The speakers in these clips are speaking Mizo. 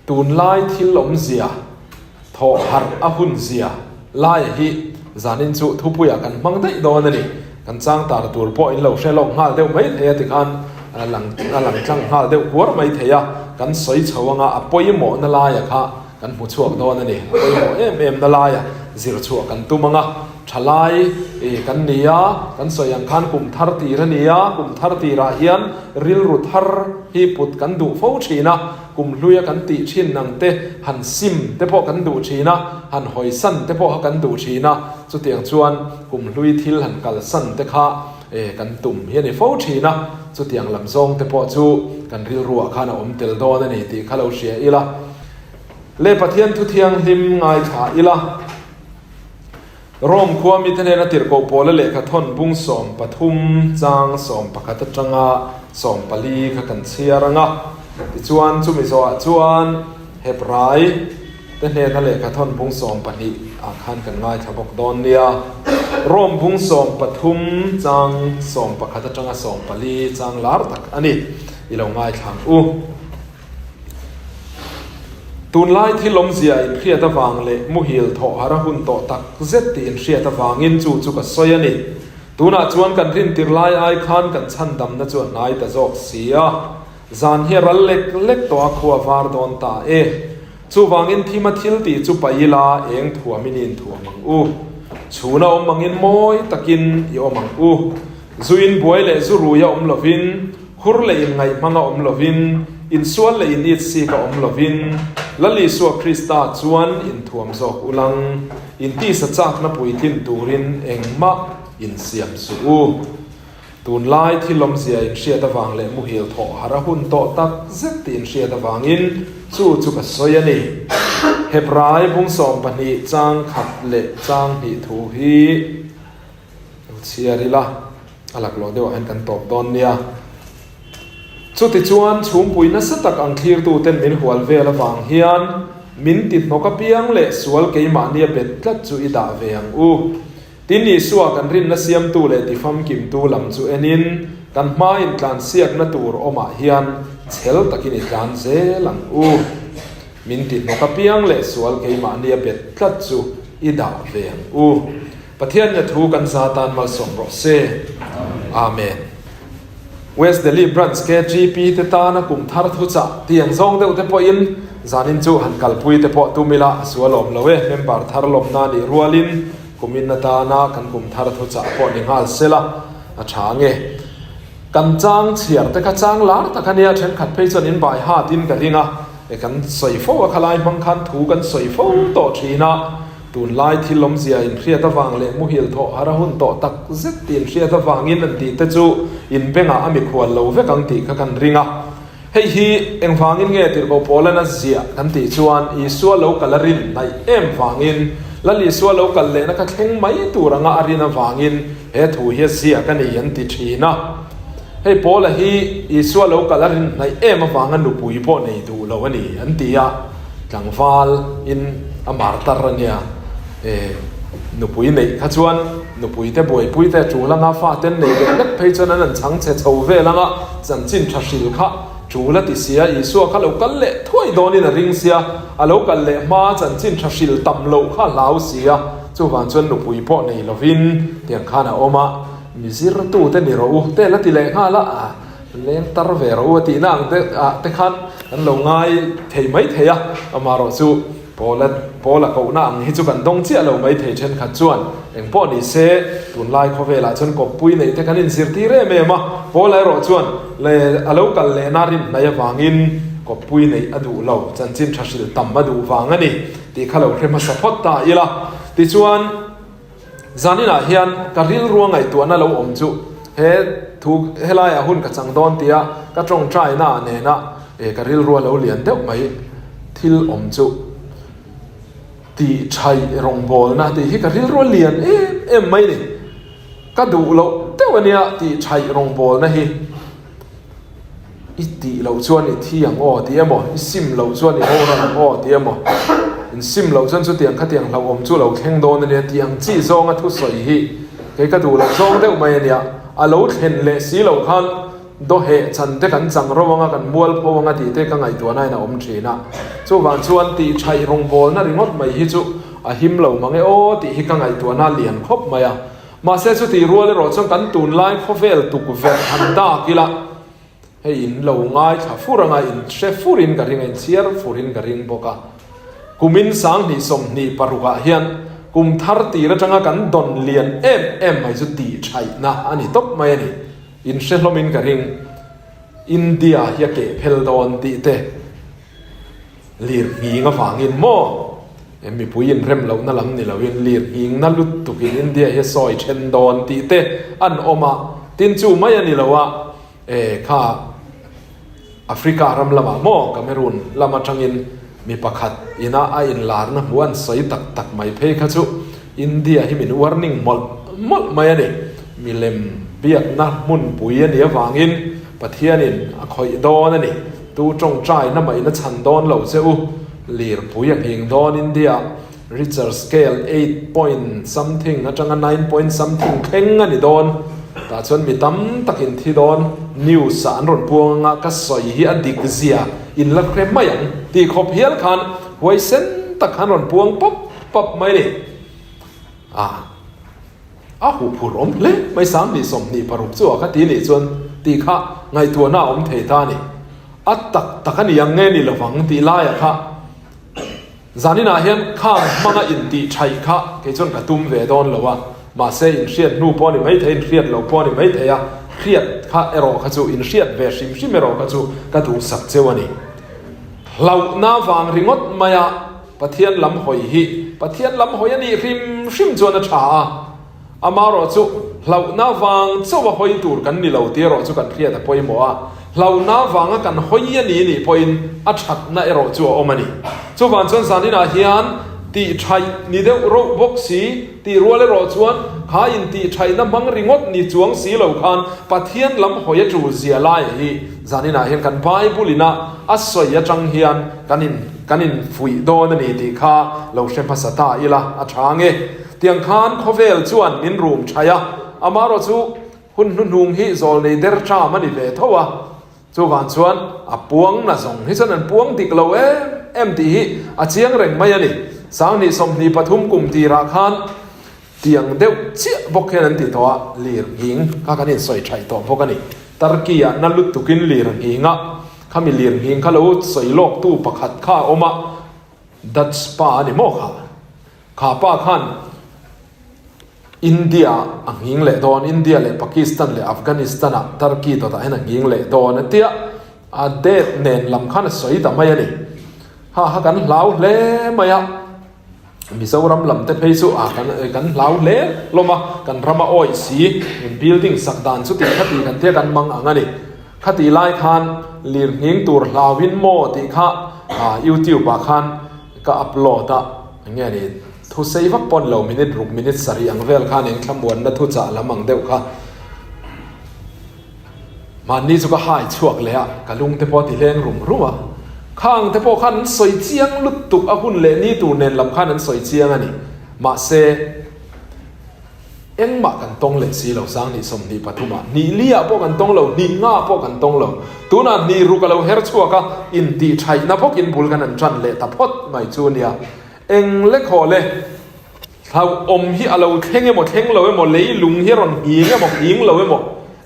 Tunlai thil awmzia, thawh harh a hunzia laia hi zanin chu thupuiah kan hmang daih dawn a ni. Kan chang tar tur pawh in lo hre lawk nghal deuh mai thei a tikhan a lang a lang tlang nghal deuh kuar mai thei a, kan sawi chho anga a pawimawhna laia kha kan hmu chhuak dawn a ni. A pawimawh em em na laia zir chhuah kan tum anga thalai kan ni a, kan sawi ang khan kum thar tir a ni a, kum thar tirah hian rilru thar hi put kan duh fo thin a, Kum hluia kan tih thin ang te, han sim te pawh kan duh thin a, han hawisan te pawh kha kan duh thin a, chutiang chuan kum hlui thil han kalsan te kha kan tum hi a ni fo thin a, chutiang lam zawng te pawh chu kan rilruah khan a awm tel dawn a ni tih kha lo hria ila. Le Pathian thu thianghlim ngaithla ila. Rome khua mite hnena tirhkoh pawla lehkha thawn bung 13 chang 11 atanga 14 kha kan chhiar ang a. Tichuan chumi zawhah chuan Hebrai te hnena lehkha thawn bung 12 ah khan kan ngaithla bawk dawn nia. Rome bung 13 chang 11 atanga 14 chang lar tak a ni. I lo ngaithla ang u. Tunlai thil awmzia inhriat avang leh muhil thawh har a hun tawh tak zet tih inhriat avangin chu chu ka sawi a ni. Tunah chuan kan rintir lai ai khan kan chhandamna chu a hnai ta zawk si a. Zan hi a ral lek lek tawh a khua var dawn ta e. Chuvangin thima thil tih chu paih ila eng thuamin i inthuam ang u. Chhuna awm angin mawi takin i awm ang u. Zuin buai leh zu rui a awm lovin. Hur leh inngaih hmanga awm lovin, insual leh in it sik a awm lovin, Lal Isua Krista chuan inthuam zawk ulang, intisa chakna puitlin turin engmah insiam suh u. Tunlai thil awmzia inhriat avang leh muhil thawh har a hun tawh tak zet tih inhriat avangin chu chu ka sawi a ni. Hebrai bung 12 chang khat leh chang hnih thu hi lo chhiar ila. A laklawh deuhah hian kan tawp dawn nia. Chutichuan, chhungpui nasa tak ang thlirtuten min hual vel avang hian min ti hnawk apiang leh sual keimahnia bet tlat chu i dah ve ang u. Tin, Isua kan rinna siamtu leh tifamkimtu lam chu enin kan hma intlansiakna tur awmah hian chhel takin i tlan zel ang u. Min ti hnawk apiang leh sual keimahnia bet tlat chu i dah ve ang u. Pathian nia thu kan za tan malsawm rawh se. Amen. West Delhi Branch KGP te tana kum thar thu chah tiang zawng deuh te pawhin zanin chu han kalpui te pawh tum ila a sual awm lo e. Member thar lawmna nih rualin kumin atana kan kum thar thu chah pawh ni nghal sela a tha nge. Kan chang chhiar te kha chang lar tak a nia, thenkhat phei chuan in bai hat in ka ring a, e kan sawi fo a khalai hmang khan thu kan sawi fo tawh thin a. Tunlai thil awmzia inhriat avang leh muhil thawh har a hun tawh tak zet tih inhriat avangin an tih te chu inbengah a mikhual lo vek ang tih kha kan ring a. Hei hi engvangin nge tirhkoh Paulan a ziah kan tih chuan Isua lo kal a rin hnaih em vangin, Lal Isua lo kal lehna kha thleng mai tur anga a rin avangin he thu hi a ziak a ni an ti thin a. Hei Paula hi Isua lo kal a rin hnaih em avanga nupui pawh nei duh lo a ni an ti a. Tlangval in a mar tar a nia, e nupui neih kha chuan nupui te buaipui te tul anga fa ten nei leh lek phei chuan an an chhang chhe chho vel anga chanchin tha hril kha tul a ti sia, Isua kha lo kal leh thuai dawnin a ring sia, a lo kal leh hma chanchin tha hril tam loh kha a hlau sia, chuvang chuan nupui pawh nei lovin tiang khan a awm a, mi zirtu te ni rawh u te la ti leh nghal a. Leng tar ve rawh u a tihna ang te ah te khan kan lo ngai thei mai thei a, amaherawh chu Paula Paula kohna ang hi chu kan dawng chiah lo mai thei thenkhat chuan engpawh ni se tunlai khawvelah chuan kawppui neih te kan inzirtir em em a, Paula erawh chuan le a lo kal lehna rin hnaih avangin kawppui neih a duh lo, chanchin tha hrilh tam a duh vang a ni tih kha lo hre hmasa phawt ta ila. Tichuan. Zaninah hian ka rilrua ngaihtuahna lo awm chu he thu helaiah hun ka chang dawn tia ka tawngtaina ah nena e ka rilrua lo lian deuh mai thil awm chu tih thaih rawngbawlna tih hi ka rilrua lian em em mai ni. Ka duh loh deuh ania tih thaih rawngbawlna hi. I tih loh chuan i thi ang aw tih emaw, i sim loh chuan i horan ang aw tih emaw, in sim loh chuan chutiang khatiang hlauhawm chu lo thleng dawn ania tih ang chi zawnga thusawi hi kei ka duh loh zawng deuh mai ania. A lo thlen leh si loh khan. Dawheh chan te kan chang ro anga kan mualpho anga tih te ka ngaihtuahna in a awm thin a. Chuvang chuan tih thaih rawngbawlna ringawt mai hi chu a him lo mang e aw tih hi ka ngaihtuahna lian khawp mai a. Mahse chutih rual erawh chuan kan tunlai khawvel tukverh han dak ila hei in lo ngaithla fur anga in hre furin ka ring a, in chhiar furin ka ring bawk a. Kumin 2026 ah hian kum thar tir atanga kan dawn lian em em mai chu tih thaihna a ni tawp mai a ni. In hre hlawmin ka ring. India hi a keh phel dawn tih te lir nghing avangin maw mipui inrem lohna lam ni loin lir nghingna lutukin India hi a sawi then dawn tih te an awm a, tin chu mai a ni lo a, e kha Africa ram lamah maw Cameroon lam atangin mi pakhat ina a inlarna hmuh an sawi tak tak mai phei kha chu India hi min warning mawlh mawlh mai a ni. Milem biakna hmunpui a nih avangin Pathianin a khawih dawn a ni. Tu tawngtaina mah in a chhan dawn lo che u. Lirpui a nghing dawn India Richter scale 8 point something atanga 9 point something thleng a ni dawn. Tah chuan mi tam tak in thi dawn. News ah an rawn puang anga ka sawi hi a dik zia in la hre mai ang tih khawp hial khan huaisen tak khan rawn puang pawp pawp mai ni. A a huphur awm hle mai 2026 chu a kha ti nih chuan tih kha ngaihtuahna a awm thei ta a ni. A tak tak a ni ang nge ni lovang tih laiah kha Zaninah hian khang hmanga intih thaih kha kei chuan ka tum ve dawn lo a, mahse inhriat hnu pawh a ni maithei, inhriat lo pawh a ni maithei a, hriat kha erawh kha chu inhriat ve hrim hrim erawh kha chu ka duhsak cheu a ni. Hlauhna vang ringawt maia Pathian lam hawi hi Pathian lam hawi a nih hrim hrim chuan a tha a, Amaherawh chu hlauhna vang chauha hawi tur kan ni lo tih erawh chu kan hriat a pawimawh a, hlauhna vanga kan hawi a ni nih pawhin a thatna erawh chu a awm a ni. Chuvang chuan zaninah hian tih thaih ni deuh roh bawk si tih rual erawh chuan kha intih thaihna hmang ringawt ni chuang si lo khan Pathian lam hawi a tul zia laia hi zaninah hian kan Bible ina a sawi atang hian kan in kan infuih dawn a ni tih kha lo hre hmasa ta ila a tha nge. Tiang khan khawvel chuan min rum thaih a, amaherawh chu hun hnuhnung hi zawlnei der ṭam a ni ve tho a, chuvang chuan a puang na zawng hi chuan an puang dik lo em em tih hi a chiang reng mai a ni. 2023 kum tirah khan tiang deuh chiah bawk hian an ti tawh a, lir nghing kha kan insawi thaih tawh bawk a ni. Turkey-ah na lutukin lir nghing a, khami lir nghing kha lo sawi lawktu pakhat kha a awm a, Dutch pa a ni maw kha? Kha pa khan India a nghing leh dawn, India leh Pakistan leh Afghanistan ah Turkey dawtah hian a nghing leh dawn a tia a date nen lam khan a sawi ta mai a ni. Ha ha kan hlau hle mai a, Mizoram lam te phei chu a kan kan hlau hle hlawm a, kan ram a awih si, building sak dan chu tih khati kan tia kan mang ang a ni. Khati lai khan lirnghing tur hlauin maw tih kha YouTube ah khan ka upload a, eng nge ni, thu sei vak pawn lo minute ruk minute sarih ang vel khan eng thlamuanna thu chah lam ang deuh kha mahni chu ka hai chhuak leh a, ka lung te pawh a ti hleng rum rum a, khang te pawh khan an sawi chiang lutuk a hun leh ni tur nen lam khan an sawi chiang a ni, mahse. Engmah kan tawng leh si lo, 2023 ah hnih li ah pawh kan tawng lo, hnih nga ah pawh kan tawng lo. Tunah hnih ruk a lo her chhuak a, intih thaihna bawkin bul kan han tan leh ta phawt mai chu nia. Eng le khaw le, hlauhawm hi a lo thleng emaw thleng lo emaw, leilung hi a rawn nghing emaw nghing lo emaw,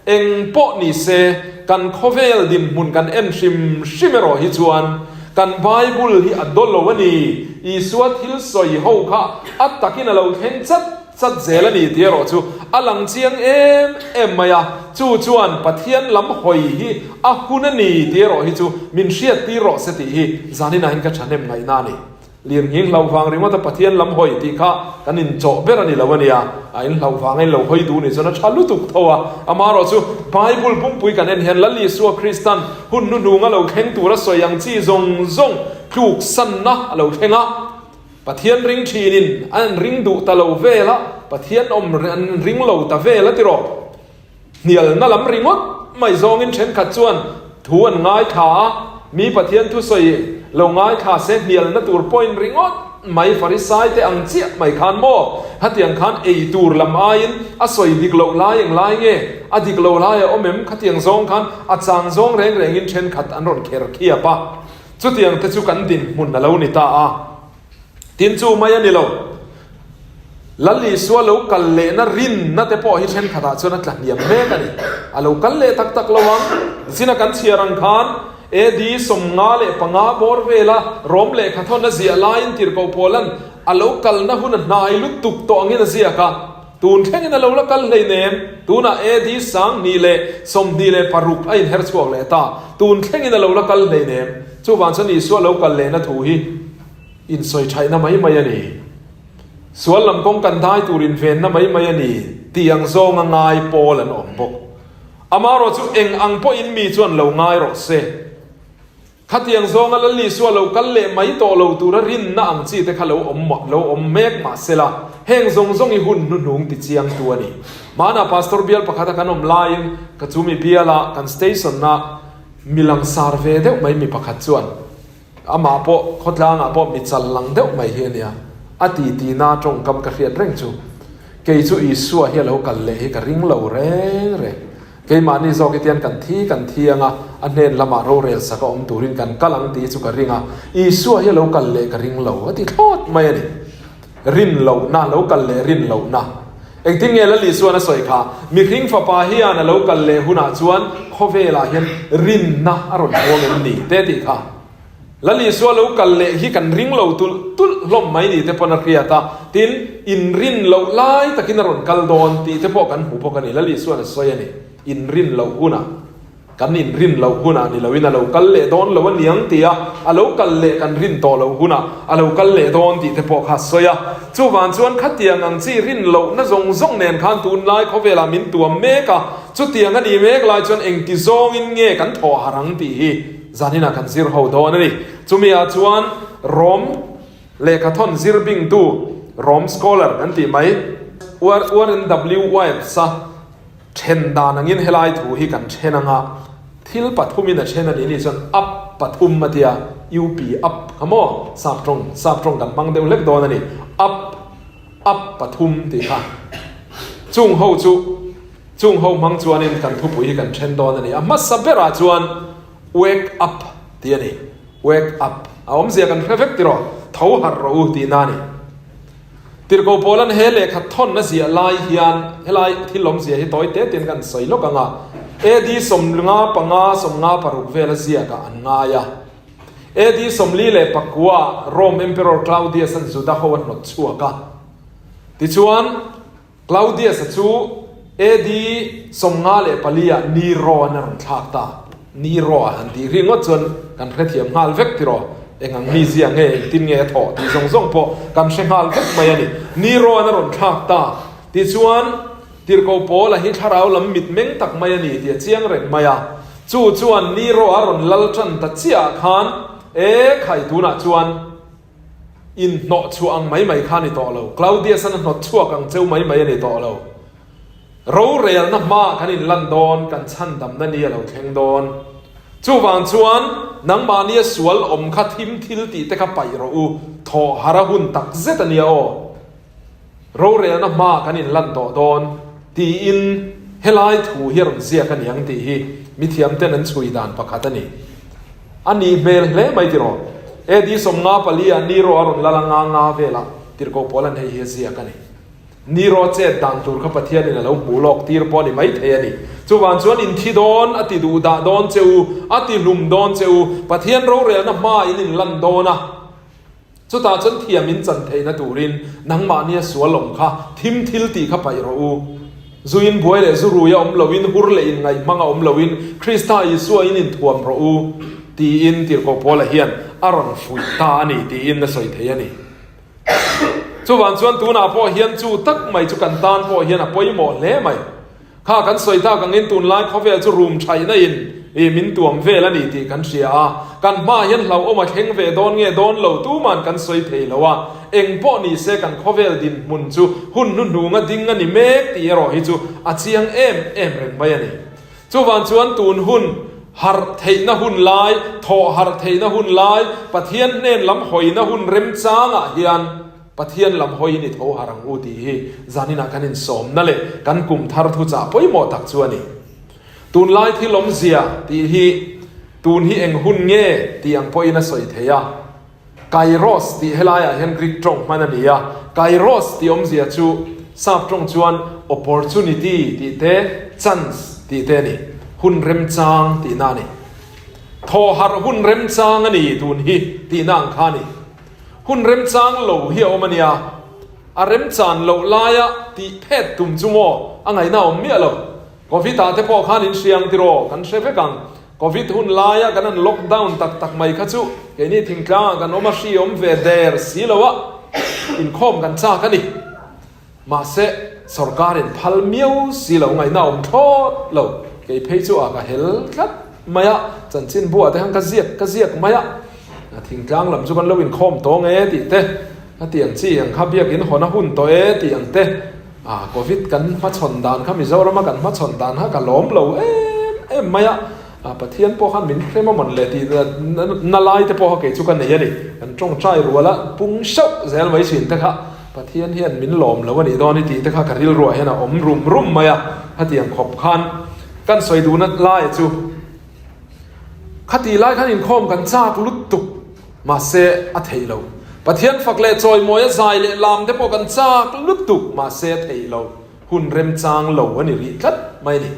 Eng pawh ni se, kan khawvel dinhmun kan en hrim hrim erawh hi chuan kan Bible hi a daw lo a ni. Isua thil sawi ho kha a takin a lo thleng chat chat zel a ni tih erawh chu a lang chiang em em mai a. Chu chuan Pathian lam hawi hi a hun a ni tih erawh hi chu min hriattir rawh se tih hi zaninah hian ka thahnem ngaihna a ni. Lirnghing hlauh vang ringawt a Pathian lam hawi tih kha kan inchawh ber a ni lo a nia. A in hlauh vanga in lo hawi duh nih chuan a tha lutuk tho a. Amaherawh chu Bible pumpui kan en hian Lal Isua Kristan hun hnuhnung a lo thleng tur a sawi ang chi zawng zawng tluk sanna a lo thleng a. Pathian ring thinin an ring duh ta lo vel a, Pathian awm an ring lo ta vel a ti rawh. Hnialna lam ringawt mai zawngin thenkhat chuan thu an ngaithla a, mi Pathian thusawi lo ngaithla se hnialna tur point ringawt. mai Farisai te ang chiah mai khan maw khatiang khan ei tur lam aiin a sawi dik loh lai eng lai nge a dik lo lai a awm em khatiang zawng khan a chang zawng reng rengin thenkhat an rawn kher khiap a chutiang te chu kan dinhmun a lo ni ta a. Tin chu mai a ni lo. Lal Isua lo kal lehna rinna te pawh hi thenkhatah chuan a tla hniam mek a ni. A lo kal leh tak tak lo ang. Zina kan chhiar ang khan AD 55 bawr vela Rom lehkhathawn a ziah laiin Tirhkoh Paula'n a lo kalna hun a hnai lutuk tawh angin a ziak a. Tun thlengin a lo la kal hleinem. Tunah AD 2026 a inher chhuak leh ta. Tun thlengin a lo la kal hleinem. Chuvang chuan Isua lo kal lehna thu hi insawi thaihna mai mai a ni. Sual lam kawng kan dai tur invenna mai mai a ni tih ang zawnga ngai pawl an awm bawk. Amaherawh chu eng ang pawhin mi chuan lo ngai rawh se. Khatiang zawnga Lal Isua lo kal leh mai tawh lo tura rinna ang chi te kha lo awm lo awm mek mah se la, heng zawng zawng i hun hnuhnung ti chiangtu a ni. Hmanah Pastor bial pakhata kan awm laiin ka chu mi biala kan station-a mi langsar ve deuh mai mi pakhat chuan amah pawh khawtlangah pawh mi chal lang deuh mai hi a nia, a titi na tawngkam ka hriat reng chu. Kei chu Isua hi a lo kal leh hi ka ring lo reng reng. Keimahni zawk hi tian kan thi kan thi anga a hnen lamah rorel sak a awm turin kan kal ang tih chu ka ring a, Isua hi a lo kal leh ka ring lo a ti thlawt mai a ni. Rin lohna, lo kal leh rin lohna. Engtin nge Lal Isuan a sawi kha? Mihring fapa hian a lo kal leh hunah chuan khawvelah hian rinna a rawn huang em ni? te tih kha. Lal Isua lo kal leh hi kan ring lo tulh tulh hlawm mai ni te pawn a hriat a, tin, inrin loh lai takin a rawn kal dawn tih te pawh kan hmu bawk a ni. Lal Isuan a sawi a ni, inrin loh hunah, kan inrin loh hunah ni loin a lo kal leh dawn lo a niang tih a, a lo kal leh kan rin tawh loh hunah a lo kal leh dawn tih te pawh kha a sawi a. Chuvang chuan khatiang ang chi rin lohna zawng zawng nen khan tunlai khawvelah min tuam mek a, chutiang a nih mek lai chuan engti zawngin nge kan thawh harh ang tih hi Zaninah kan zir ho dawn a ni. Chumi ah chuan Rom lehkhathawn zir bingtu, Rom scholar kan tih mai, Warren W. Wiles-a then dan angin helai thu hi kan then anga thil pathumin a then a ni ni chuan up pathum a tia, UP up kha maw? Sap tawng, sap tawng kan hmang deuh hlek dawn a ni. Up, up pathum tih kha. Chung ho chu. Chung ho hmang chuanin kan thupui hi kan then dawn a ni. A hmasa berah chuan wake up tih a ni. Wake up. A awmzia kan hre vek tiraw? Tho harh rawh u tihna a ni. Tirhkoh Paula'n he lehkha thawn a ziah lai hian helai thil awmzia hi tawi te tein kan sawi lawk ang a. AD 55, 56 vela ziakah an ngai a. AD 44 Rome Emperor Claudius-a'n Juda ho a hnawt chhuak a. Tichuan. Claudius-a chu AD 54 ah Nero-a'n a rawn thlak ta. Nero-a han tih ringawt chuan kan hrethiam nghal vek tiraw? Eng ang mizia nge, engtin nge a thawh tih zawng zawng pawh kan hre nghal vek mai a ni. Nero-a'n a rawn thlak ta. Tichuan, Tirhkoh Paula hi thlarau lam mitmeng tak mai a ni tih a chiang reng mai a. Chu chuan Nero-a rawn lal tan ta chiah ah khan, E khai tunah chuan, Inhnawh chhuah ang mai mai kha a ni tawh lo. Claudius-an a hnawt chhuak ang cheu mai mai a ni tawh lo. Rorelna hmaah kan inlan dawn, kan chhandamna ni a lo thleng dawn. Chuvang chuan, nangmahnia sual awm kha thim thil tih te kha paih rawh u, thawh har a hun tak zet a nia aw. Rorelna hmaah kan inlan tawh dawn tiin helai thu hi a rawn ziak a ni ang tih hi mithiamten an chhui dan pakhat a ni. A nih hmel hle mai tiraw? AD 54 ah Nero a rawn lal a nga nga velah Tirhkoh Paula'n hei hi a ziak a ni. Nero chet dan tur kha Pathianin a lo hmuh lawk tir pawh a ni maithei a ni. Chuvang chuan in thi dawn, a ti duh dah dawn che u, a ti hlum dawn che u, Pathian rorelna hmaah in inlan dawn a. Chutah chuan thiam in chan theihna turin nangmahnia sual awm kha thim thil tih kha paih rawh u. Zu in buai leh zu rui a awm loin, hur leh in ngaih hmang a awm loin Krista Isua in inthuam rawh u tiin Tirhkoh Paula hian a rawn fuih ta a ni tiin a sawi thei a ni. Chuvang chuan tunah pawh hian chu tak mai chu kan tan pawh hian a pawimawh hle mai. Kha kan sawi tak angin tunlai khawvel chu rum thaihna in ih min tuam vel a ni tih kan hria a, kan hmaah hian hlauhawm a thleng ve dawn nge dawn lo tuman kan sawi thei lo a, eng pawh ni se kan khawvel dinhmun chu hun hnuhnunga ding a ni mek tih erawh hi chu a chiang em em reng mai a ni. Chuvang chuan tun hun. Harh theihna hun lai, thawh harh theihna hun lai, Pathian hnen lam hawina hun remchangah hian Pathian lam hawiin i tho harh ang u tih hi zaninah kan insawmna leh kan kum thar thuchah pawimawh tak chu a ni. Tunlai thil awmzia tih hi tun hi eng hun nge tih ang pawhin a sawi thei a. Kairos tih helaiah hian Greek tawng hman a ni a, Kairos tih awmzia chu Sap tawng chuan opportunity tih te, chance tih te a ni. Hun remchang tihna a ni. Thawhharh hun remchang a ni tun hi tihna ang kha a ni. Hun remchang lo hi a awm a nia, a remchan loh laia tih phet tum chu maw a ngaihna a awm miah lo. Covid ah te pawh khan in hriang tiraw kan hre vek ang. Covid hun laia kan han lockdown tak tak mai kha chu keini thingtlangah kan awm a hri awm ve der si lo a, inkhawm kan chak a ni. Mahse, sorkarin phal miau si lo ngaihna awm thlawt lo, kei phei chu a ka hel tlat mai a, chanchin buah te khan ka ziak ka ziak mai a, thingtlang lam chu kan lo inkhawm tawng e tih te, hetiang chi ang kha biakin hawn a hun tawh e tih ang te. A Covid kan hmachhawn dan kha Mizorama kan hmachhawn dan kha ka lawm lo em em mai a, a Pathian pawh khan min hrem a mawn le tih na lai te pawh kha kei chu ka nei a ni. Kan tawngtai rual a pung hreuh zel mai thin te kha Pathian hian min lawm lo a nih dawn i tih te kha ka rilruah hian a awm rum rum mai a, hetiang khawp khan kan sawi duhna lai chu Khatih lai khan inkhawm kan chak lutuk, mahse a theih lo. Pathian fak leh chawimawi a zai leh lam te pawh kan chak lutuk, mahse a theih lo. Hun remchang lo a ni rih tlat mai a ni.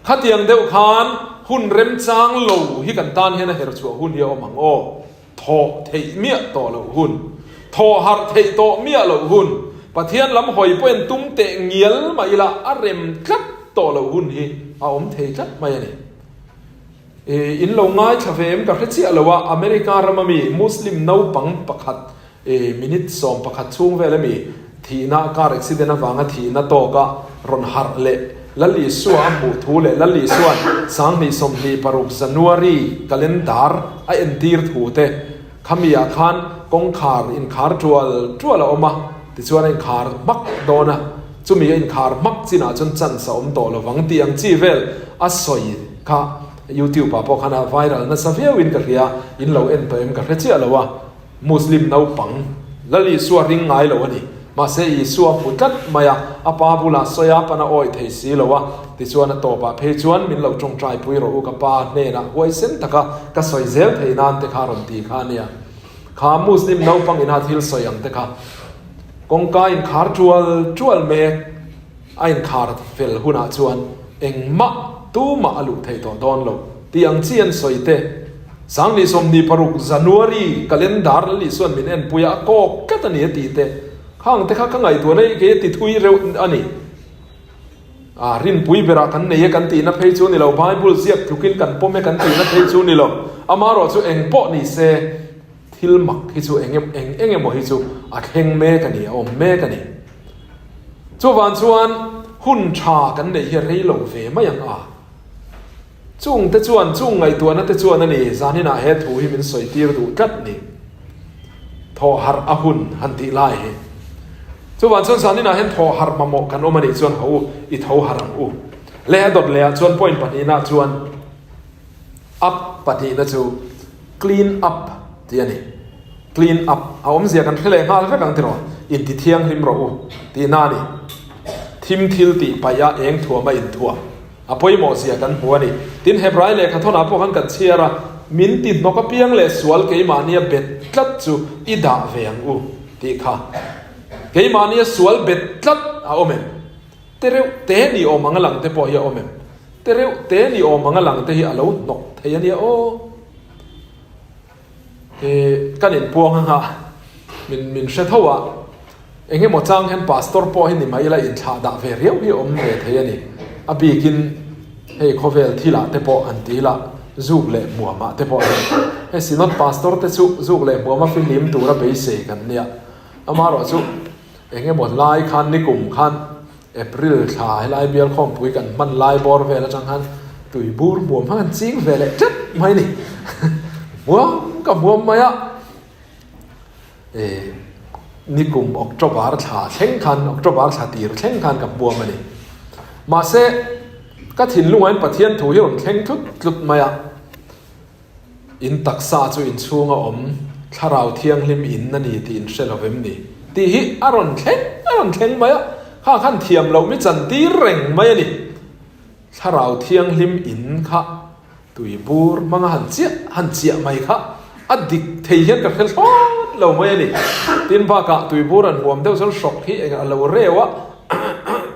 Khatiang deuh khan hun remchang lo hi kan tan hian a herchhuah hun hi a awm ang aw. Thawh theih miah tawh loh hun, thawh harh theih tawh miah loh hun, Pathian lam hawi pawhin tum teh ngial mah ila a rem tlat tawh loh hun hi a awm thei tlat mai a ni. I in lo ngaithla ve em ka hre chiah lo a, America rama mi Muslim naupang pakhat i minute 11 chhung vel ami thihna car accident avanga thihna tawka rawn harh leh Lal Isua a hmuh thu leh Lal Isua'n 2026 January calendar a entir thu te Khami ah khan kawngkhar inkhar tual tual a awm a, tichuan a inkhar hmak dawn a, chumi a inkhar hmak chinah chuan chance a awm tawh lovang tih ang chi vel a sawi kha YouTube ah pawh khan a viral nasa viau in ka hria, in lo en tawh em ka hre chiah lo a, Muslim naupang Lal Isua ring ngai lo a ni. Mahse Isua hmu tlat mai a, a pa bulah sawi a pan a awi thei si lo a, tichuan a tawpah phei chuan min lo tawngtai pui rawh u ka pa hnenah huaisen taka ka sawi zel thei nan te kha rawn ti kha a nia. Kha Muslim naupang ina thil sawi ang te kha kawngka inkhar tual tual mek a inkhar fel hunah chuan engmah tumah a luh theih tawh dawn lo tih ang chi an sawi te 2026 January calendar Lal Isuan min enpui a, a kawk tlat a ni a tih te khang te kha ka ngaihtuahna hi kei a ti thui reuh a ni. A rinpui berah kan nei e kan tihna phei chu a ni lo, Bible ziak tlukin kan pawm e kan tihna phei chu a ni lo. Amaherawh chu eng pawh ni se thil mak hi chu eng eng eng emaw hi chu a thleng mek a ni, a awm mek a ni. Chuvang chuan hun tha kan neih hi a rei lo ve mai ang a. Chung te chuan, chung ngaihtuahna te chuan a ni, zaninah he thu hi min sawi tir duh tlat ni. Thawh harh a hun han tih lai hi. Chuvang chuan zaninah hian thawh harh mamawh kan awm a nih chuan ho u, i tho harh ang u. Leh a dawt lehah chuan point pahnihna chuan up pahnihna chu clean up tih a ni. Clean up a awmzia kan hre leh nghal vek ang tiraw? Inti thianghlim rawh u tihna a ni. Thim thil tih paih a eng thuam a inthuam. A pawimawh zia kan hmu a ni. Tin, Hebrai lehkha thawnah pawh khan kan chhiar a, Min ti hnawk apiang leh sual keimahnia bet tlat chu i dah ve ang u, tih kha. Keimahnia sual bet tlat a awm em? Te reuh te ni awm ang a lang te pawh hi a awm em? Te reuh te ni awm ang a lang te hi a lo hnawk thei a nia aw. I kan inpuang anga min min hre tho a, eng emaw chang hian pastor pawh hi ni mai ila inthlah dah ve riau hi a awm ve thei a ni. A bikin hei khawvel thilah te pawh an ti ila zuk leh hmuamah te pawh hian hei synod pastor te chu zuk leh hmuama fihlim tura beisei kan nia. Amaherawh chu eng emaw lai khan nikum khan April thla helai bial khawmpui kan hman lai bawr vel atang khan tui bur hmuam kha kan ching ve leh tlat mai ni. Hmuam ka hmuam mai a. E nikum October thla thleng khan October thla tir thleng khan ka hmuam a ni. Mahse. Ka thinlungain Pathian thu hi rawn thleng tlut tlut mai a. In taksa chu in chhunga awm Thlarau Thianghlim in a ni tih in hre lo vem ni? Tih hi a rawn thleng a rawn thleng mai a. Kha khan thiam loh mi chantir reng mai a ni. Thlarau Thianghlim in kha tui bur hmanga han chiah han chiah mai kha a dik thei hian ka hre hlawt lo mai a ni. Tin bakah tui bur an huam deuh chuan hrawk hi eng a lo reu a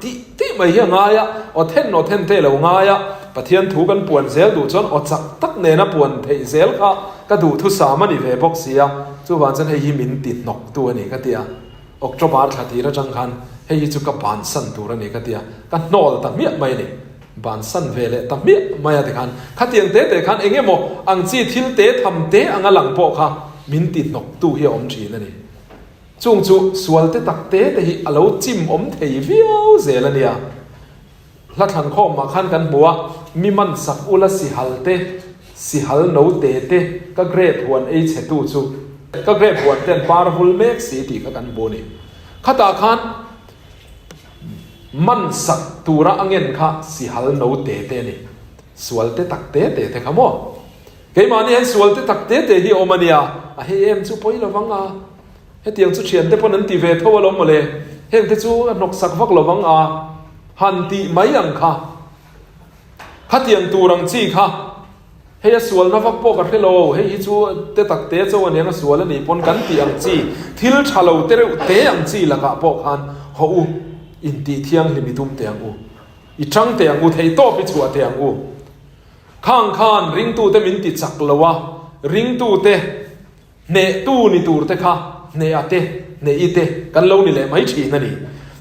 tih tih mai hi a ngai a, aw then aw then te a lo ngai a, Pathian thu kan puan zel duh chuan aw chak tak nena puan theih zel kha ka duhthusam a ni ve bawk si a, chuvang chuan hei hi min ti hnawktu a ni ka ti a. October thla tir atang khan hei hi chu ka bansan tur a ni ka ti a, ka hnawl ta hmiah mai a ni. Bansan ve leh ta hmiah mai a tikhan khatiang te te khan eng emaw ang chi thil te tham te anga lang pawh kha min ti hnawktu hi a awm thin a ni. Chung chu sual te tak te te hi a lo chim awm thei viau zel a nia. Hla thlan khawmah khan kan hmu a, mi man sak ula sihal te, sihal no te te, ka grape huan ei chhe tu chu, ka grape huan ten par vul mek si tih kha kan hmu a ni. Khatah khan man sak tura a ngen kha sihal no te te a ni. Sual te tak te te te kha maw? Keimahni hian sual te tak te te hi a awm a nia, a hei em chu pawi lo vang a. Hetiang chu thiante pawn an ti ve tho alawm mawle, hengte chu a hnawksak vak lo vang a, han tih mai ang kha. Khatiang tur ang chi kha, hei a sualna vak pawh ka hre lo, hei hi chu te tak te cho aniang a sual a nih pawn kan tih ang chi, thil tha lo te reuh te ang chi lakah pawh khan haw u, intih thianghlim i tum teh ang u, i tang teh ang u, theihtawp i chhuah teh ang u. Khang khan ringtute min ti chak lo a, ringtute. Hnehtu ni tur te kha hneha te, hnehi te kan lo ni leh mai thin a ni.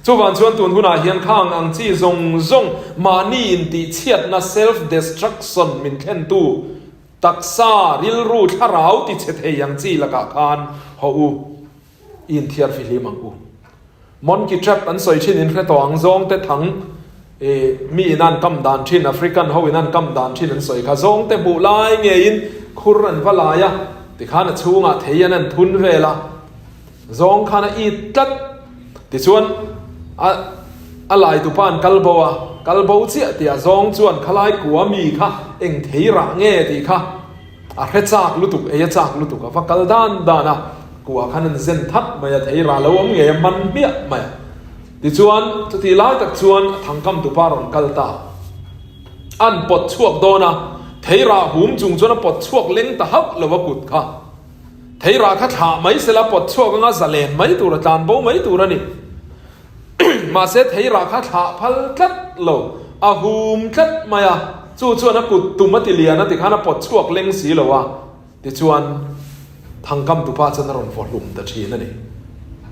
Chuvang chuan tun hunah hian khang ang chi zawng zawng mahni intihchhiatna, self-destruction, min thlentu, taksa, rilru, thlarau tichhe thei ang chi lakah khan haw u, i inthiar fihlim ang u. Monkey trap an sawi thin in hre tawh ang zawng te thang i mi in an kam dan thin African ho in an kam dan thin an sawi kha zawng te hmuh lai ngei in khur an va lai a tikhan a chhungah thei an an thun vel a zawng khan a it tlat tichuan a a lai tupa an kal bo a kal bo chiah tih a zawng chuan khalai kua mi kha eng thei rah nge tih kha A hre chak lutuk, ei a chak lutuk, a va kal dan dan a, kuah khan an zen that mai a, thei rah lo awm ngei a, man hmiah mai a. Tichuan, chutih lai tak chuan a thangkam tupa rawn kal ta. An pawt chhuak dawn a, thei rah hum chung chuan a pawt chhuak leng ta hauh lo a kut kha. Thei rah kha thlah mai sela pawt chhuak anga zalen mai tur a tlan bo mai tur a ni. Mahse thei rah kha thlah phal tlat lo, a hum tlat mai a, chu chuan a kut tum a ti lian a tikhan a pawt chhuak leng si lo a, tichuan thangkam tupa chuan a rawn vaw hlum ta thin a ni.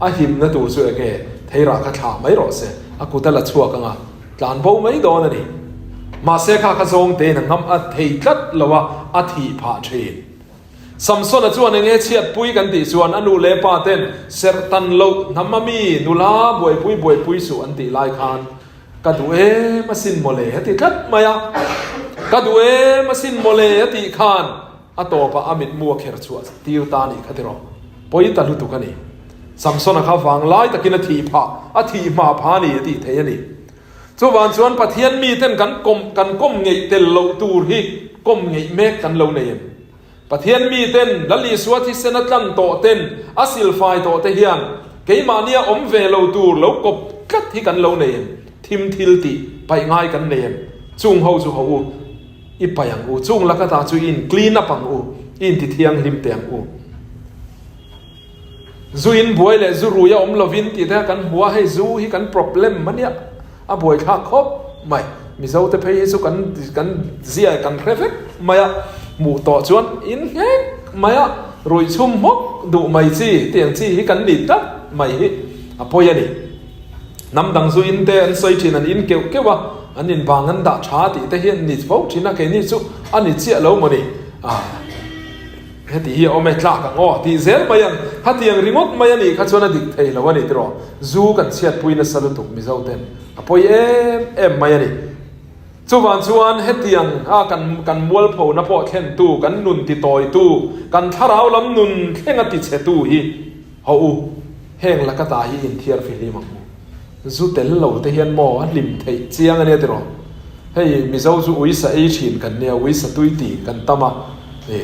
A himna tur chu enge thei rah kha thlah mai rawh se, a kut a la chhuak anga tlan bo mai dawn a ni. Mahse kha kha zawng tein a ngam a thei tlat lo a, a thih phah thin. Samsona chuan enge chhiatpui kan tih chuan a nu leh pa ten serh tan loh hnam a mi nula buaipui buaipui suh an tih lai khan ka duh em asin mawle a ti tlat mai a, ka duh em asin mawle a tih khan a tawpah a mitmu a kher chhuah tir ta anih kha tiraw pawi ta lutuk a ni. Samsona kha vanglai takin a thih phah a thih hma pha a ni a tih theih a ni. Chuvang chuan Pathian miten kan kawm kan kawm ngeih tel loh tur hi kawm ngeih mek kan lo nei em? Pathian miten Lal Isua thisen a tlan tawh ten a silfai tawh te hian keimahnia awm ve lo tur lo kawp tlat hi kan lo nei em? Thim thil tih paih ngai kan nei em? Chung ho chu ho u, i paih ang u, chung laka ta chu i in clean up ang u, i inti thianghlim teh ang u. Zu in buai leh zu rui a awm lovin tih te kha kan hmu a, hei zu hi kan problem a nia, a buaithlak khawp mai. Mizo te phei hi chu kan kan zia kan hre vek mai a, hmuh tawh chuan in nghek mai a, ruih chhum hmawk duh mai chi tiang chi hi kan ni tlat mai hi a pawi a ni. Hnam dang zu in te an sawi thin, an in keuh keuh a, an in vang an dah tha tih te hi an ni fo thin a, keini chu a ni chiah lo maw ni. Heti hi a awm e, tlak ang aw tih zel mai ang. Hetiang ringawt mai a nih kha chuan a dik thei lo a ni tiraw. Zu kan chhiatpui nasa lutuk Mizo ten a pawi em em mai a ni. Chuvang chuan hetiang a kan kan mualphona pawh thlentu, kan nun titawitu, kan thlarau lam nun thlenga tichhetu hi haw u, heng laka ta hi inthiar fihlim ang u. Zu tel lo te hian maw a hlim theih chiang a nia tiraw. Hei Mizo chu uisa ei thin kan nia, uisa tui ti kan tam a, e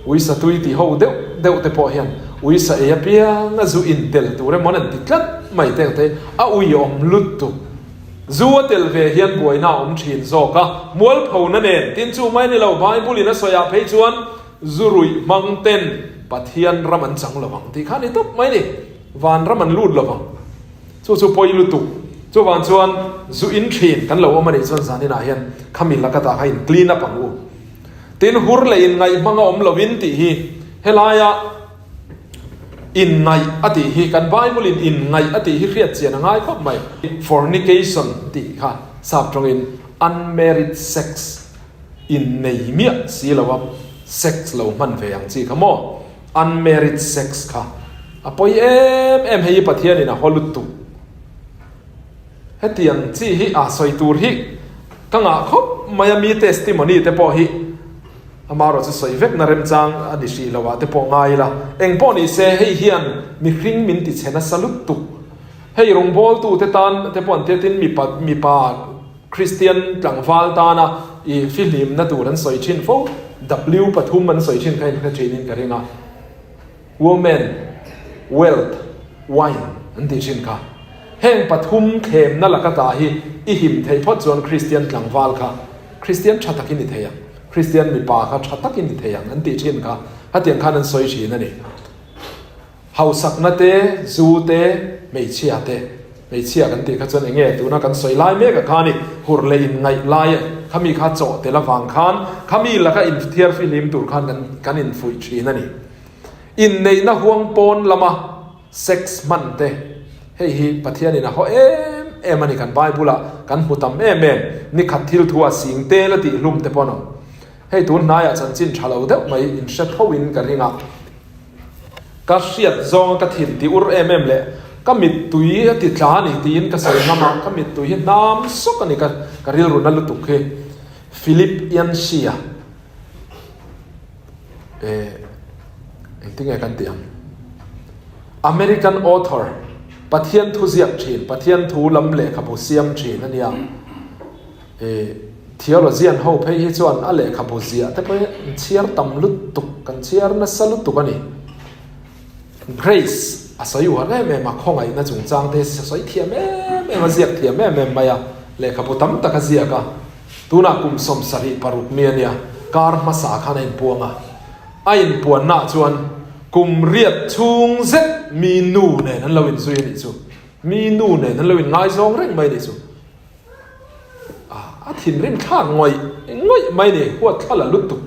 uisa tui ti ho deuh deuh te pawh hian uisa ei apiang a zu in tel tur emaw an han ti tlat mai te ang te, a ui awm lutuk. Zu a tel ve hian buaina a awm thin zawk a, mualphona nen tin chu mai ni lo, Bible in a sawi ah phei chuan zu ruih hmang ten Pathian ram an chang lo ang tih kha a ni tawp mai ni, van ram an lut lo vang. Chu chu pawi lutuk. Chuvang chuan zu in thin kan lo awm a nih chuan zaninah hian khami lakatah kha in clean up ang u. Tin, hur leh inngaih hmanga awm lovin tih hi helaia inngaih a tih hi kan Bible in inngaih a tih hi hriat chian a ngai khawp mai. Fornication tih kha sap tawngin unmarried sex innei miah si lo a sex lo hman ve ang chi kha maw? Unmarried sex kha a pawi em em hei hi Pathianin a haw lutuk. Hetiang chi hi a sawi tur hi ka ngah khawp mai a mi testimony te pawh hi amaherawh chu sawi vek na remchang a ni hrih lo ah te pawh ngai ila. Eng pawh ni se hei hian mihring min ti chhe nasa lutuk. Hei rawngbawltu te tan te pawh an tia tin mipa mipa Kristian tlangval tana i fihlimna tur an sawi thin fo, W pathum an sawi thin kha in hre thinin ka ring a, Women, Wealth, Wine an tih thin kha. Heng pathum thlemna laka ta hi i him theih phawt chuan Kristian tlangval kha Kristian tha takin i thei ang, Kristian mipa kha tha takin i thei ang an tih thin kha hetiang khan an sawi thin a ni. Hausakna te, zu te, hmeichhia te. Hmeichhia kan tih kha chuan eng nge tuna kan sawi lai mek a kha ni, hur leh inngaih lai a, khami kha chawh tel avang khan khami laka inthiar fihlim tur khan kan kan infuih thin a ni. Inneihna huang pawn lama sex hman te, hei hi Pathianin a haw em em a ni kan Bible-ah kan hmu tam em em, nikhat thil thu a sing tel a tih hlum te pawh an awm. Hei tun hnaiah chanchin tha lo deuh mai inhre tho in ka ring a. Ka hriat zawnga ka thin ti ur em em leh ka mittui a ti tla a ni tiin ka sawi ngam a, ka mittui hi hnam sawk a ni ka ka rilru na lutuk hi. Philip Yancey-a eh engtinge kan tih ang? American author, Pathian thu ziak thin, Pathian thu lam lehkhabu siam thin a nia. I theologian ho phei hi chuan a lehkhabu ziah te pawh hi an chhiar tam lutuk, kan chhiar nasa lutuk a ni. Grace a sawi uar em em a, khawngaihna chungchang te hi a sawi thiam em em a, ziak thiam em em mai a, lehkhabu tam tak a ziak a. Tunah kum 76 mi a nia, kar hmasa khan a inpuang a. A inpuannaah chuan kum riat chhung zet mi nu nen an lo inzui a nih chu. Mi nu nen an lo inngaizawng reng mai a nih chu. A thinrim thlak ngawih ngawih mai ni, huat thla la lutuk.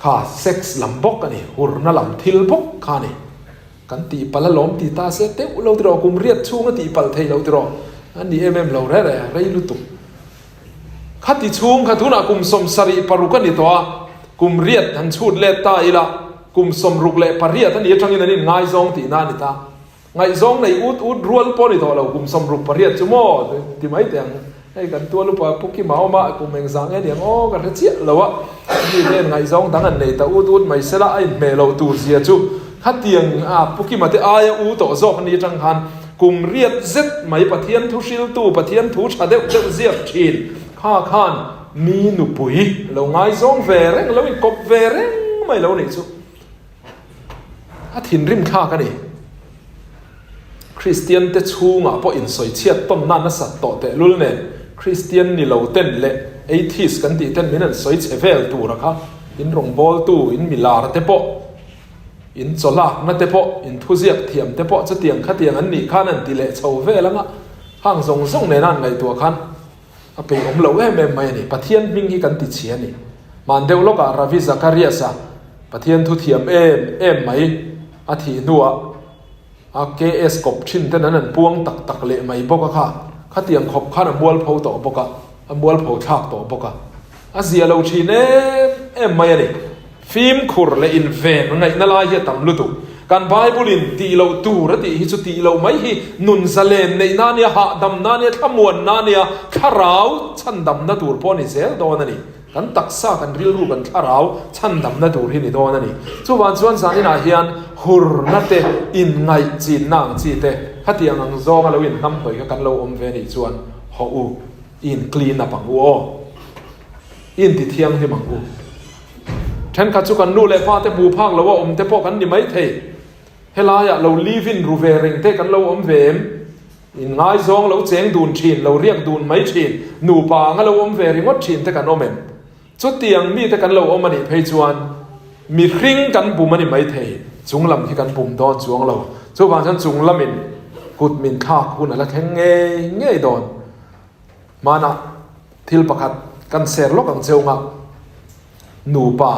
Kha sex lam bawk a ni, hurna lam thil bawk kha a ni. Kan tihpalh alawm ti ta se teuh lo tiraw, kum riat chhung a tihpalh thei lo tiraw, a ni em em lo reh reh, rei lutuk. Khati chhung kha tunah kum 76 a ni tawh a, kum riat han chhut let ta ila, kum 68 a ni atangin an inngaizawng tihna a ni ta. Ngaihzawng nei ut ut rual pawh ni tawh lo, kum 68 chu maw ti mai teh ang. Hei kan tual upa Pu Kima awm a, kum engzah nge niang aw ka hre chiah lo a. Mi te hian ngaihzawng dang an nei ta ut ut mai sela a inhmeh loh tur zia chu khatiang a Pu Kima te aia u tawh zawk ani atang khan kum riat zet mai Pathian thu hriltu, Pathian thu tha deuh deuh ziak thin kha khan mi nupui lo ngaizawng ve reng lo inkawp ve reng mai lo nih chu. A thinrim thlak a ni. Kristian te chhungah pawh insawichhiat tawnna nasat tawh tehlul nen Kristian ni lo ten leh atheist kan tih ten min an sawi chhe vel tur a kha in rawngbawltu, in milar te pawh, in chawlakna te pawh, in thuziak thiam te pawh chutiang khatiang an nih khan an ti leh chho vel anga hang zawng zawng nena an ngaihtuah khan A peih awm lo em em mai a ni. Pathian hming hi kan ti chhi a ni. Hman deuh lawkah Ravi Zacharias-a Pathian thu thiam em em mai a thih hnuah a KS kawp thin ten an han puang tak tak leh mai bawk a kha. Khatiang khawp khan a mualpho tawh bawk a, a mualpho thlak tawh bawk a. A zia lo thin em em mai a ni. Fimkhur leh inven ngaihna lai hi a tam lutuk. Kan Bible-in tih loh tur a tih hi chu tih loh mai hi nun zalen neihna a nia, hahdamna a nia, thlamuanna a nia, thlarau chhandamna tur pawh a ni zel dawn a ni. Kan taksa, kan rilru, kan thlarau chhandamna tur hi ni dawn a ni. Chuvang chuan zaninah hian hurna te, inngaihchinna ang chi te, khatiang ang zawnga lo inhnamhnawih kha kan lo awm ve nih chuan hawh u. I in clean up ang u aw. I inti thianghlim ang u. Thenkhat chu kan nu leh pa te hmu phak lo a awm te pawh kan ni maithei. Helaiah lo live in ru ve reng te kan lo awm ve em? In ngaizawng lo cheng dun thin, lo riak dun mai thin, nupa anga lo awm ve ringawt thin te kan awm em? Chutiang mite kan lo awm a nih phei chuan mihring kan bum a ni maithei, chung lam khi kan bum dawn chuang lo. Chuvang chuan chung lamin kut min thlak hun a la thleng ngei ngei dawn. Hmanah thil pakhat kan ser lawk ang cheu ngah. Nupa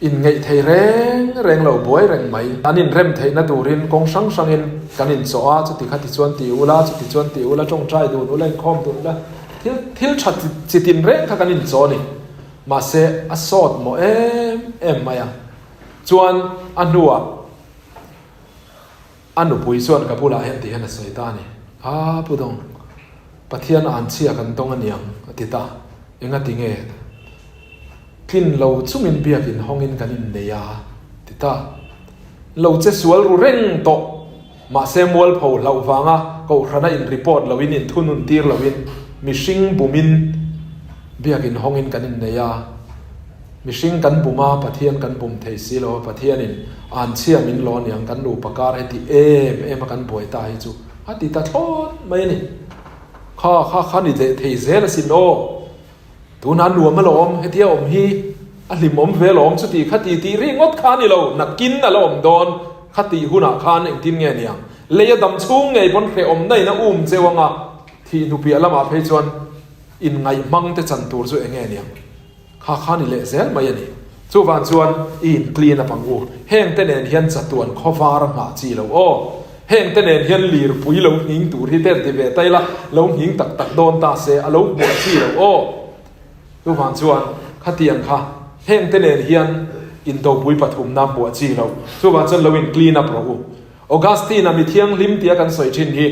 inngeih thei reng reng lo buai reng mai. An inrem theihna turin kawng hrang hrangin kan inchawh a, chuti kha tichuan ti ula, chuti chuan ti ula, tawngtai dun ula, inkhawm dun ula, thil thil tha chi tin reng kha kan inchawh a ni. Mahse a sawt mawh em em mai a. Chuan a hnuah a nupui chuan ka bulah hian ti hian a sawi ta a ni. A Pu Dawng, Pathian anchhia kan dawng aniang a ti ta. Engati nge? Tlin lo chungin biakin hawngin kan innei a, ti ta. Lo che sual ru reng tawh. Mahse mualpho hlauh vanga kohhrana in report loin in thunun tir loin mihring bumin biakin hawngin kan innei a. Mihring kan bum a, Pathian kan bum thei si lo a, Pathianin anchhia min lo aniang kan nupa kar heti em em a kan buai ta hi chu a ti ta thlawt mai a ni. Kha kha kha ni leh thei zel asin aw. Tunah nuam alawm, hetia awm hi a hlimawm ve alawm chuti kha ti tih ringawt kha a ni lo, nakin a la awm dawn kha tih hunah khan engtin nge niang? Lei a dam chhung ngei pawn hrehawmna in a um cheu anga thih hnupiah lamah phei chuan inngaihmang te chan tur chu enge niang? Kha kha ni leh zel mai a ni. Chuvang chuan i in clean up ang u. Heng te nen hian chatuan khawvar a nghah chi lo aw. Heng te nen hian lirpui lo nghing tur hi te an ti ve ta ila, lo nghing tak tak dawn ta se a lo hmuah chi lo aw. Chuvang chuan khatiang kha heng te nen hian indopui pathumna hmuah chi lo. Chuvang chuan lo in clean up rawh u. Augustine-a mi thianghlim tia kan sawi thin hi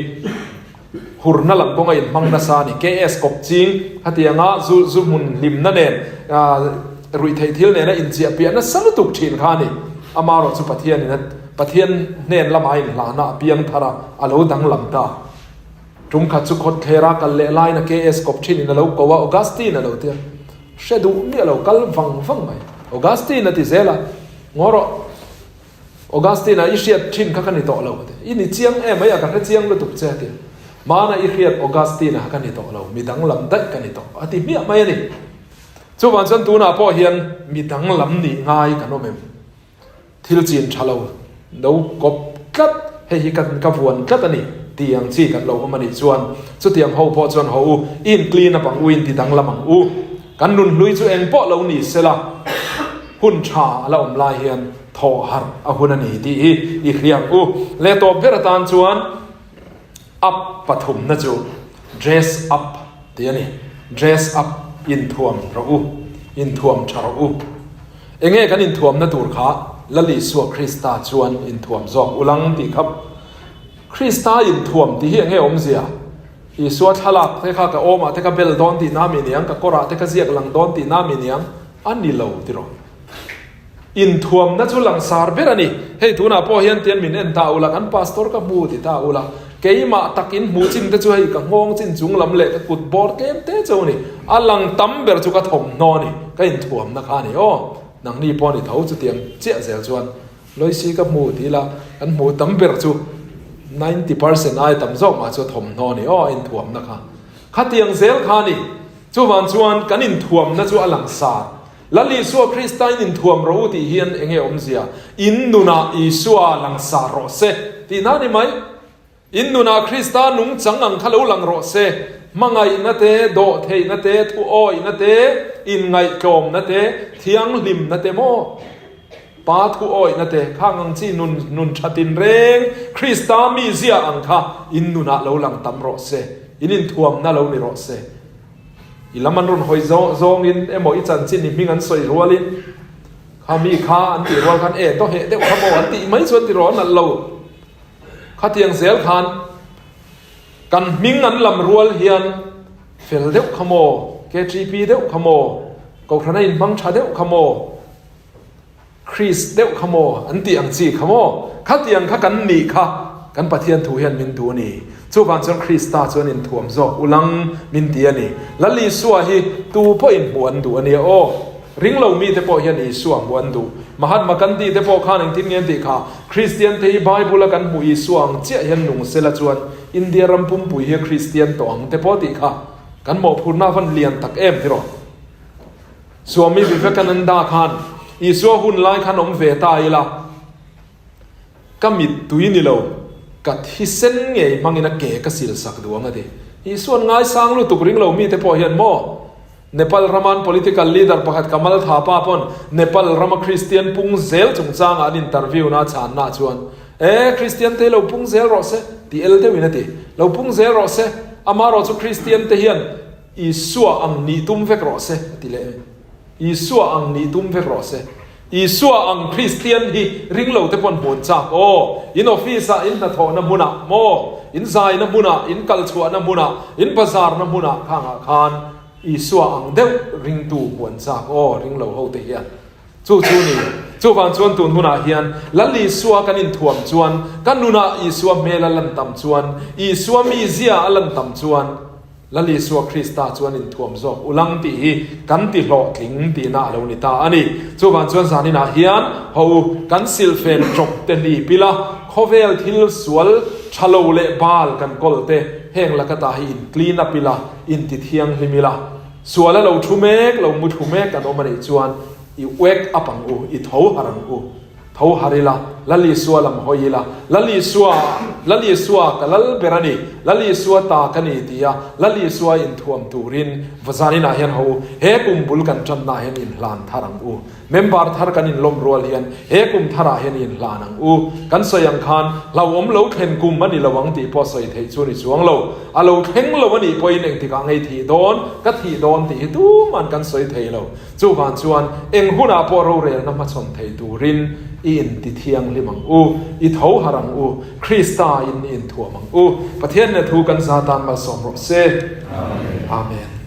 hurna lam kawnga inhmang nasa a ni. KS kawp ching hetianga zu zu hmun hlimna nen ruihtheih thil nena inchiah piah nasa lutuk thin kha a ni. Amaherawh chu Pathianin a Pathian hnen lama a inhlahna a piang thar a, a lo danglam ta. Tum khat chu khawthlera kal leh laiin a KS kawp thinin a lo ko a, Augustine a lo ti a. Hre duh miah lo kal vang vang mai. Augustine a ti zel a, Ngaw rawh. Augustine-a i hriat thin kha ka ni tawh lo a ti. I ni chiang em mai a, ka hre chiang lutuk che a ti. Hmana i hriat Augustine-a kha ka ni tawh lo, mi danglam daih ka ni tawh a ti hmiah mai a ni. Chuvang chuan tunah pawh hian mi danglam nih ngai kan awm em? Thil chin tha lo, no kawp tlat, hei hi ka ka vuan tlat a ni tih ang chi kan lo awm a nih chuan chutiang ho pawh chuan haw u, i in clean up ang u, in ti danglam ang u. Kan nunhlui chu eng pawh lo ni sela, hun tha a la awm lai hian thawh harh a hun a ni tih hi i hriang u. Leh tawp ber atan chuan up pathumna chu dress up tih a ni. Dress up inthuam rawh u, inthuam tha rawh u. Enge kan inthuamna tur kha Lal Isua Krista chuan inthuam zawk ulang tih kha Krista inthuam tih hi enge awmzia? Isua thlalak te kha ka awmah te ka bel dawn tih na mi niang, ka kawrah te ka ziak lang dawn tih na mi niang, a ni lo tiraw. Inthuamna chu langsar ber a ni. Hei tunah pawh hian tian min en ta ula, kan pastor ka hmu ti ta ula, keimah tak in hmuh chin te chu hei ka nghawng chin chung lam leh ka kut bawr tlem te cheu a ni. A lang tam ber chu ka thawmhnaw a ni, ka inthuamna kha a ni aw. Nangni pawh a ni tho chutiang chiah zel chuan. Loisi ka hmu ti ila kan hmuh tam ber chu 90% ai tam zawk mah chu thawmhnaw a ni aw a inthuamna kha. Khatiang zel kha a ni. Chuvang chuan kan inthuamna chu a langsar. Lal Isua Krista in inthuam rawh u tih hian enge awmzia? In nunah Isua langsar rawh se tihna a ni mai. In nunah Krista nungchang ang kha lo lang rawh se, hmangaihna te, dawhtheihna te, thuawihna te, inngaihtlawmna te, thianghlimna te maw? Pa thuawihna te, khang ang chi nun nun tha tinreng Krista mizia ang kha in nunah lo lang tam rawh se, in inthuamna lo ni rawh se. I lam an rawn hawi zawngin emaw i chanchin i hming an sawi rualin, kha mi kha an tih rual khan e dawheh deuh kha maw an tih mai chuan ti rawh a nalh lo. Khatiang zel khan kan hming an lam rual hian fel deuh kha maw, KTP deuh kha maw, Kohhrana inhmang tha deuh kha maw, Chris deuh kha maw an tih ang chi kha maw, khatiang kha kan nih kha. Kan Pathian thu hian min duh a ni. Chuvang chuan Krista chuan inthuam zawk ulang min ti a ni. Lal Isua hi tu pawhin hmuh an duh a nia aw. Ring lo mite pawh hian Isua hmuh an duh. Mahatma Gandhi te pawh khan engtin nge an tih kha? Kristian te hi Bible a kan hmuh Isua ang chiah hian nung sela chuan India ram pumpui hi a Kristian tawh ang te pawh tih kha kan mawhphurhna a van lian tak em tiraw? Swami Vivekananda khan Isua hun lai khan awm ve ta ila ka mittui ni lo, ka thisen ngei hmangin a ke ka sil sak duh ang a ti. Isua'n ngaisang lutuk ring lo mite pawh hian maw? Nepal raman political leader pakhat Kamal Thapa pawn Nepal rama Kristian pung zel chungchangah an interview na chhanna chuan, E, Kristian te hi lo pung zel rawh se, ti el deuhin a ti. Lo pung zel rawh se, amarawh chu Kristian te hian Isua ang nih tum vek rawh se, a ti leh. Isua ang nih tum vek rawh se. Isua ang Kristian hi ringlo te pawn hmuan chak aw. In office ah, in hnathawhna hmunah maw, in zaina hmunah, in kalchhuahna hmunah, in bazarna hmunah khangah khan Isua ang deuh ringtu hmuan chak aw ringlo ho te hian. Chu chu ni. Chuvang chuan tun hunah hian Lal Isua kan inthuam chuan, ka nunah Isua hmel a lan tam chuan, Isua mizia a lan tam chuan, Lal Isua Krista chuan inthuam zawk ulang tih hi kan ti hlawhtling tihna a lo ni ta a ni. Chuvang chuan zaninah hian ho u, kan silhfen ṭawp te hlip ila, khawvel thil sual ṭha lo leh bal kan kawl te heng laka ta hi in clean up ila, in ti thianghlim ila, sual a lo ṭhu mek, lo mu thlu mek kan awm a nih chuan i wake up ang u, i tho harh ang u. Tho har ila, Lal Isua lam hawi ila, Lal Isua, Lal Isua ka lal ber a ni, Lal Isua ta ka ni tia Lal Isua inthuam turin vazaninah hian ho u, he kum bul kan tannaah hian inhlan thar ang u. Member thar kan inlawm rual hian he kum tharah hian inhlan ang u. Kan sawi ang khan hlauhawm lo thlen kum a ni lo ang tih pawh sawi theih chu a ni chuang lo. A lo thleng lo a nih pawhin engtikah ngei thih dawn, ka thih dawn tih hi tuman kan sawi thei lo. Chuvang chuan eng hunah pawh rorelna hmachhawn thei turin i inti thianghlim ang u, i tho harh ang u, Krista in i inthuam ang u. Pathian leh thu kan za tan malsawm rawh se. Amen.